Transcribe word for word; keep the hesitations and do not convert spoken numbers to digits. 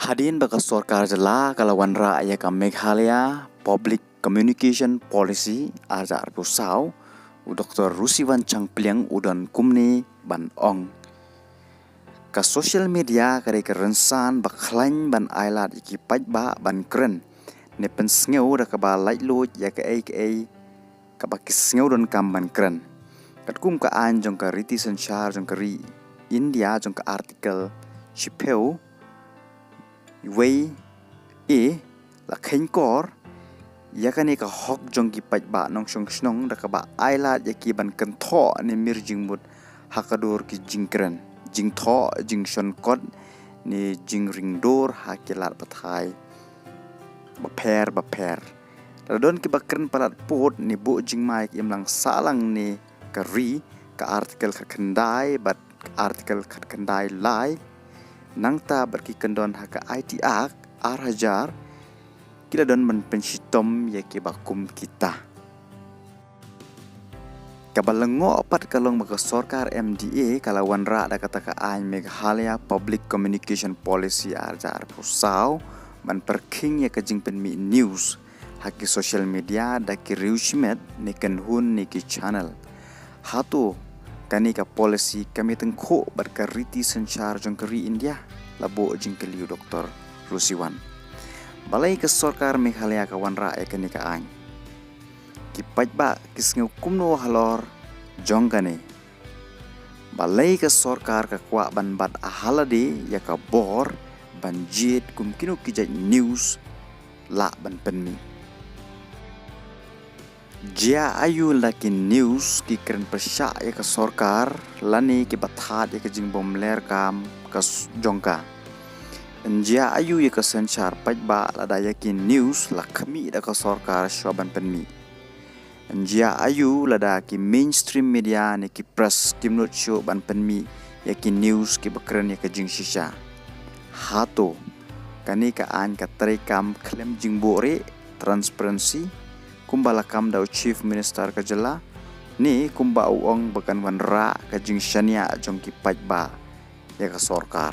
Hadien ba ka sorkar jylla ka la wanrah ïa ka Meghalaya Public Communication Policy ar hajar arphew saw, u Doktor Rusiwan Changpliang u don kumne ban ong. Ka social media ka dei ka rynsan ba khlaiñ ban ailad ïa ki paidbah ban kren ne pynsngew da kaba laitluid ïa kaei kaei kaba ki sngewdonkam ban kren. Katkum ka aiñ jong ka riti synshar jong ka ri India jong ka Article shiphew wei A la kheiñkor ïa kane ka hok jong ki paidbah nongshong shnong da kaba ailad ïa ki ban kynthoh ne mir jingmut ha ka dur ki jingkren, jingthoh, jingshonkot ne jingringdur ha ki lad pathai bapher bapher. La don kiba kren palat pud ne buh jingma ïa ka imlang sahlang ne ka ri, ka Article khatkhyndai bad ka Article khatkhyndai lai. Nangta bad ki kyndon ha ka I T Act ar hajar, ki la don ban pynshitom ïa kiba kum kita. Kaba lyngngoh pat ka long ba ka sorkar M D A ka la wanrah da kata ka aiñ Meghalaya Public Communication Policy ar hajar arphew saw ban pyrkhing ïa ka jingpynmih news ha ki social media da ki riew shimet ne kynhun ne ki channel. Hato kane ka policy ka mih tyngkhuh bad ka riti synshar jong ka ri India? La buh jingkylli u Doktor Rusiwan. Balei ka sorkar Meghalaya ka wanrah ïa kane ka aiñ? Ki paidbah ki sngew kumno halor jong kane? Balei ka sorkar ka kwah ban bat ha lade ïa ka bor ban jied kum kino ki jait news lah ban pynmih? Jia aiu lada ki news ki kren pyrshah ïa ka sorkar lane kiba thad ïa ka jingbymler kam ka s-, jong ka? Yn jia aiu ïa ka synshar paidbah lada ïa ki news la khmih da ka sorkar shuwa ban pynmih? Yn jia aiu lada ki mainstream media ne ki press kim nud shuh ban pynmih ïa ki news kiba kren ïa ka jingshisha? Hato kane ka aiñ ka treikam khlem jingbuhrieh, transparency, kumba la kam da u Chief Minister ka jylla, ne kumba u ong ba kan wanrah ka jingshaniah jong ki paidbah ïa ka sorkar?